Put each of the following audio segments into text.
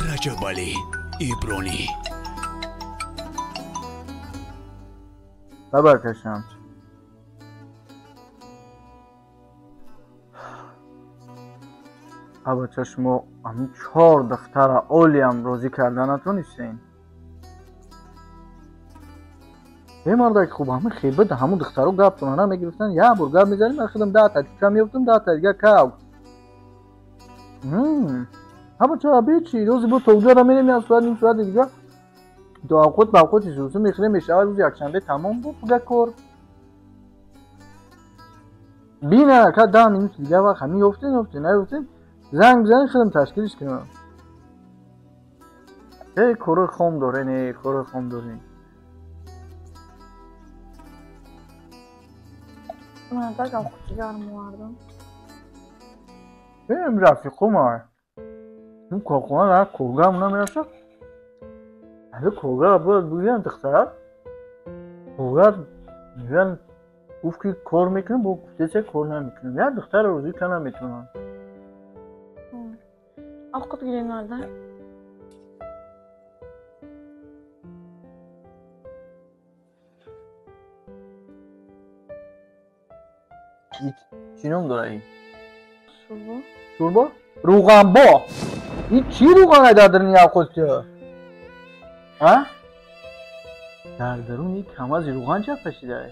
Раҷабалӣ Ибронӣ. Табаркашам. Абача шумо ҳамин чор духтара олиам розӣ карда натонистем. Е мардак хуб ҳамин хебад ҳамун духтаро гаптона намегирифтан, як бор гап мезанем, ман худам 10 та чӯча меёфтам, 10 та дига кав. Абача абечи рӯзи бо тоҷара мерем як соат ним соат дига до авқот ба авқоти сусу мехӯрем, мешавад рӯзи якшанбе тамом буд пуга кор. Бина ка 10 минут дига вақт ҳамин ёфтем, ёфтем, наёфтем, занг бизанем, худам ташкилиш кунам. Эй кори хом дорен, эй кори хом дорен. Мардак овқати гарм овардам. Эм рафиқумай. Ин корхона дар коргар намерасад. Али коргар бояд бигӯянд духтарак. Коргар мегӯянд гуфт ки кор мекунем, бо гуфтеса кор намекунем. Як духтарро розӣ карда наметавонанд. Овқат гирем мардак. Чӣ ном дорад ин? Шӯрбо. Шӯрбо? Рӯғанбо. Ин чӣ рӯғане дар даруни авқот? А? Дар даруни камази рӯған чапашидае.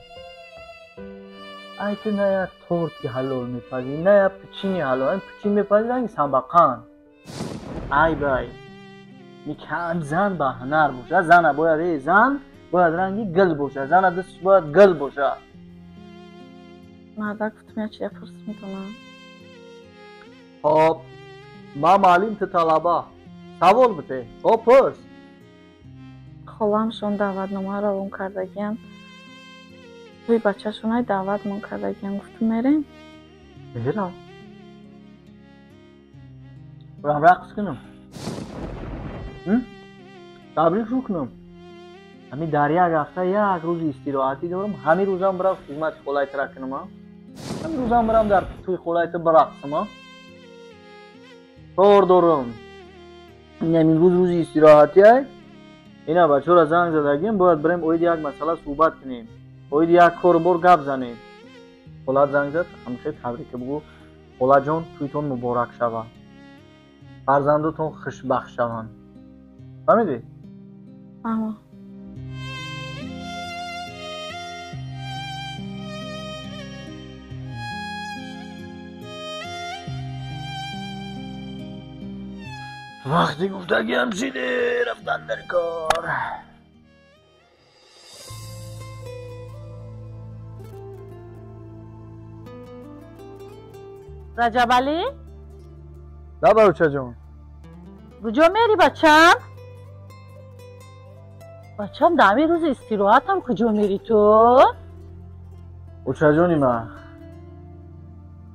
Ай ту на як торти ҳалол мепазӣ, на як печини ҳалол. Ин печин мепазӣ ранги самбақанд. Ай бай. Никам зан ба ҳунар бошад. Зана бояд, эй зан бояд ранги гил бошад. Зана дасташ бояд гил бошад. Мардак гуфтам як чизе пурсим тона. Хоб, ман маълим, ту талаба. Савол бите. Хоб, пурс. Холамшон даъватнома равон кардагиям. Тӯи бачашонай даъватмон кардагиям. Гуфтам мерем? Мерам. Бурам рақс кунам. Табрик шу кунам. Ҳамин дар як ҳафта як рӯзи истироҳатӣ дорам. Ҳамин рӯзам бирам хизмати холаи тура кунам. Ҳамин рӯзам бирам дар тӯи холаи ту бирақсам. Кор дорам. Ҳамин рӯз рӯзи истироҳатӣ ай. Ина бачаҳоро занг задагим, бояд бирем оиди як масъала суҳбат кунем. Оиди як кору бор гап занем. Холат занг зад, ҳамихел табрика бугӯ. Холаҷон, тӯйтон муборак шавад. Фарзандотон хушбахт шаванд. Фаҳмидӣ? Фаҳмам. Вақти гуфтагиам шиде, рафтан дар кор. Раҷабалӣ? Да, баручаҷон. Куҷо мери бачам? Бачам, дар ҳамин рӯзи истироҳатам куҷо мери ту? Учаҷони ман,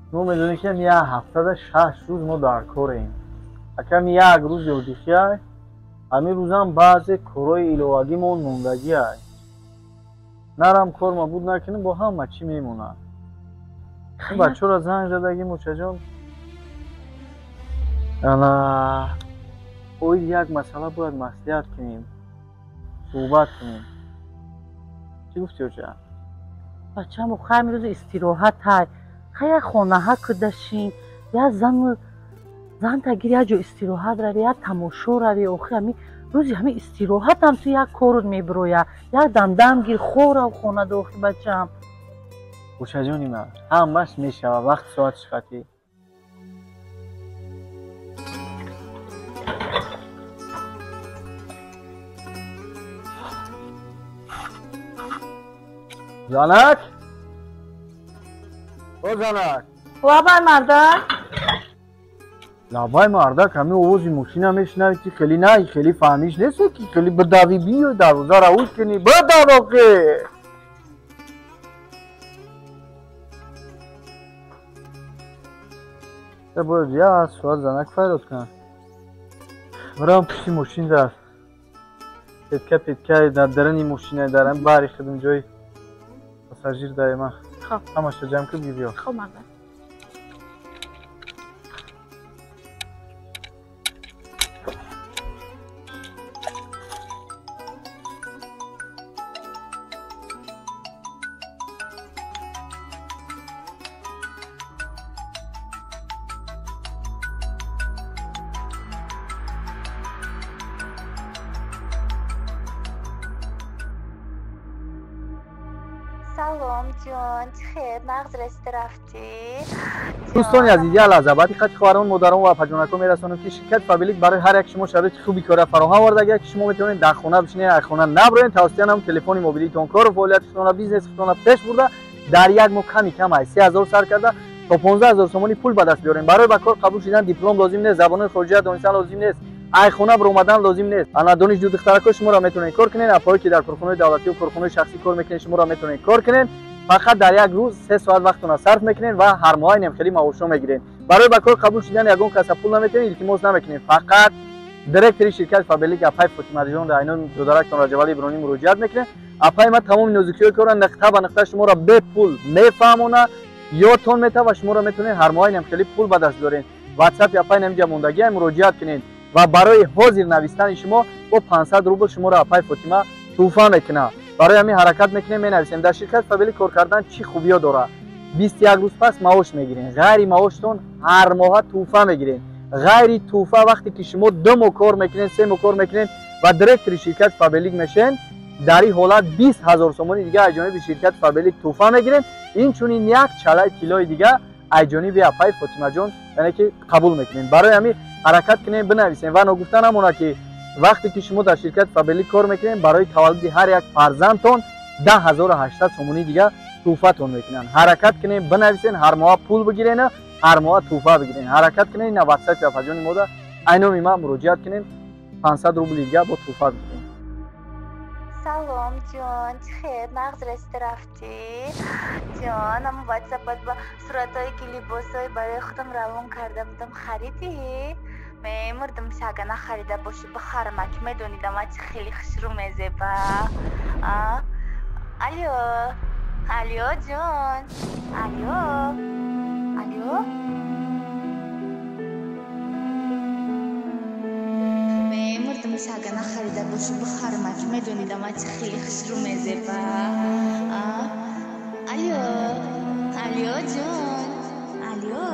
шумо медонед ки як ҳафтада 6 рӯз мо дар корем. Акам як рӯз ёдихиай, ҳамин рӯзам баъзе корҳои иловагимон мондагиай. Нарам кор мабуд накунем, бо ҳама чӣ мемонад. Бачаҳоро занг задагим, учаҷон. Ана оид як масъала бояд маслиҳат кунем, суҳбат кунем. Чӣ гуфтӣ, оча? Бачам, охир ҳамин рӯзи истироҳатай. Хай як хонаҳа кудашин, як зану зан тагир як ҷо истироҳат рави, як тамошо рави. Охир ҳамин рӯзи ҳамин истироҳатам ту як корут мебироя. Як дамдам гир, хӯрав хонада охир бачам. Очаҷони ман, ҳамаш мешавад, вақт соат шихатӣ. Занак? О занак! Лабай мардак! Лабай мардак, ҳамин овози мошина мешунавӣ ки хеле най, хеле фаҳмиш нест ки хеле бидави биё, дарвозаро уз кунӣ, бидав охе! Бояд як соат занак файрод кунам. Бирам пушти мошин дар. Петка петка дар дарани мошина дарам бари худам ҷои пассажир дай ман. Хоб. Ҳамаша ҷамъ кун, биё. Хоб мардак. Салом ҷон, чӣ хел, нағз расида рафтӣ? Дӯстони азиз, як лаҳза баъди хати хоҳарон, модарон ва апаҷонакҳо мерасонем, ки ширкати Фаберлик барои ҳар як шумо шароити хуби кора фароҳам оварда, ки шумо метавонед дар хона бишинед, аз хона наброед, тавассути ҳам телефони мобилитон кору фаъолияти худтонро, бизнеси худтонро пеш бурда, дар як моҳ ками кам аз 3000 сар карда то 15000 сомонӣ пул ба даст биёрем. Барои ба кор қабул шудан диплом лозим нест, забонҳои хориҷия донистан лозим нест, ай хона баромадан лозим нест. Ана донишҷӯ духтаракҳо шуморо метавонед кор кунед, апоҳое ки дар корхонаҳои давлатӣ ва корхонаҳои шахсӣ кор мекунед, шуморо метавонед кор кунед. Фақат дар як рӯз 3 соат вақтона сарф мекунед ва ҳар моҳ инам хеле маошҳо мегиред. Барои ба кор қабул шудан ягон каса пул наметавонед, илтимос намекунед. Фақат директори ширкати Фаберлик апай Фотимаҷон дар айнони додарактон Раҷабали Иброҳим муроҷиат мекунед. Апай ма тамоми нозукиҳои корро нуқта ба нуқта шуморо бепул мефаҳмона, ёдтон метавад ва шуморо метавонед ҳар моҳ инам хеле пул ба даст биёред. WhatsApp апай намҷа мондагиа муроҷиат кунед ва барои ҳозир навистани шумо бо 500 рубл шуморо апай Фотима тӯҳфа мекунад. Барои ҳамин ҳаракат мекунем, менависем. Дар ширкати Фаберлик кор кардан чӣ хубиё дорад? 21 рӯз пас маош мегиред, ғайри маоштон ҳар моҳа тӯҳфа мегиред. Ғайри тӯҳфа вақте ки шумо 2 моҳ кор мекунед, 3 моҳ кор мекунед ва директори ширкати Фаберлик мешавед, дар ин ҳолат 20000 сомонӣ дига аз ҷониби ширкати Фаберлик тӯҳфа мегиред. Инчунин як чалаи тиллои дига аз ҷониби апай Фотимаҷон, яъне ки қабул мекунед. Барои ҳамин ҳаракат кунем, бинависем ва ногуфта намонад, ки вақте ки шумо дар ширкати Фаберлик кор мекунед, барои таваллуди ҳар як фарзандтон 10800 сомонӣ дига тӯҳфатон мекунанд. Ҳаракат кунем, бинависен, ҳар моҳ пул бигирен, ҳар моҳ тӯҳфа бигирен. Ҳаракат кунем, на WhatsApp апаҷони мода айноми ман муроҷиат кунем, 500 рубл дига бо тӯҳфа бигирен. Салом ҷон, чӣ хел, нағз расида рафтӣ? Ҷон, ама WhatsApp-ат ба суратҳое ки либосҳое барои худам равон карда будам харидӣ? Мемурдам шага нахарида бошӣ, бихарам, ки медонидам чӣ хеле хушрӯ мезеба. Алё, алё ҷон, алё, алё. Мемурдам шага нахарида бошӣ, бихарам, ки медонидам чӣ хеле хушрӯ мезеба. Алё, алё ҷон, алё.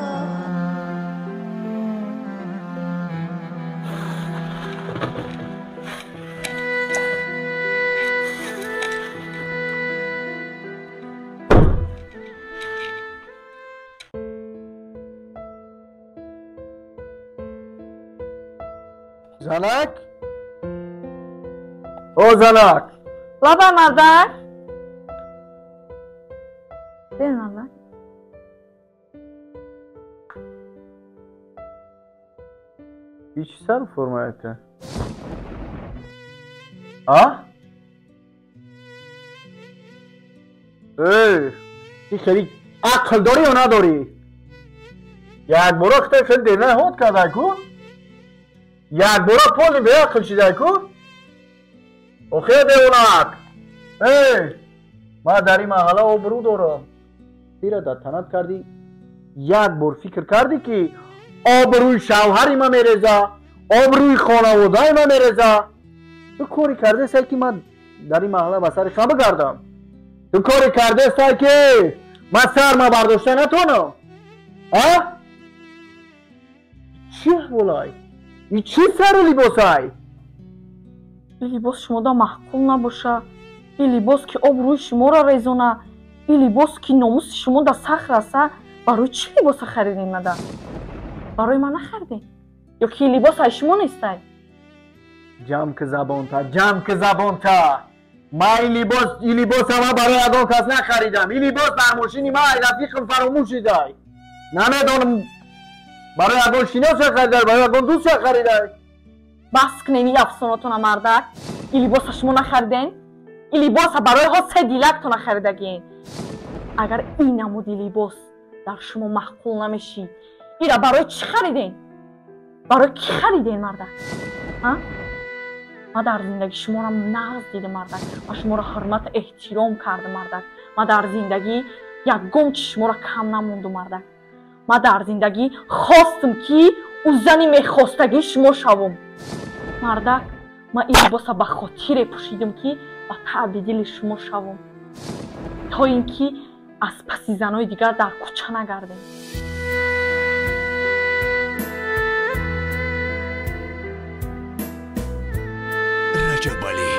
Занак? О, занак! Лаба мардак! Бе мардак. И чӣ сар формаята? А? Эй, ти хеле ақл дорӣ ё надорӣ? Якбора хитай хеле дерна ҳод кардай ку? Якбора поли беақл шидай ку? Охе девонак! Эй, ман дар ин маҳалла обрӯ дорам. Тира дар танат кардӣ, як бор фикр кардӣ, ки обрӯи шавҳари ман мереза, обрӯи хонаводаи ман мереза. Ту коре кардесай, ки ман дар ин маҳалла ба сари хам бигардам. Ту коре кардесай, ки ман сарма бардошта натонам. А? Чӣ аҳволай? И чӣ сару либосай? Ин либос шумода маъқул набоша, ин либос ки обрӯи шуморо резона, ин либос ки номуси шумо да сах раса, барои чӣ либоса харидем мада? Барои ман нахаридем? Ё ки ин либос ай шумо нестай? Ҷамъ ки забонта, ҷамъ ки забонта. Ман ин либос, ин либоса ман барои ягон кас нахаридам. Ин либос дар мошини ман ай рафиқам фаромӯш шидай. Намедонам барои ягон шиноса харидай, барои ягон дӯста харидай. Бас кунем ин афсонатона мардак. Ин либоса шумо нахаридем? Ин либоса барои ҳо се дилактона харидагиен. Агар ин намуди либос дар шумо маъқул намешид, ира барои чӣ харидем? Барои кӣ харидем мардак? А? Ман дар зиндагӣ шуморо нағз дидам мардак. Ман шуморо ҳурмату эҳтиром кардам мардак. Ман дар зиндагӣ ягон чи шуморо кам намондум мардак. Ман дар зиндагӣ хостам, ки ӯ зани мехостагии шумо шавам. Мардак, ман ин либоса ба хотире пӯшидам, ки ба таъби дили шумо шавам, то ин ки аз паси занои дигар дар кӯча нагардем. Раҷабалӣ.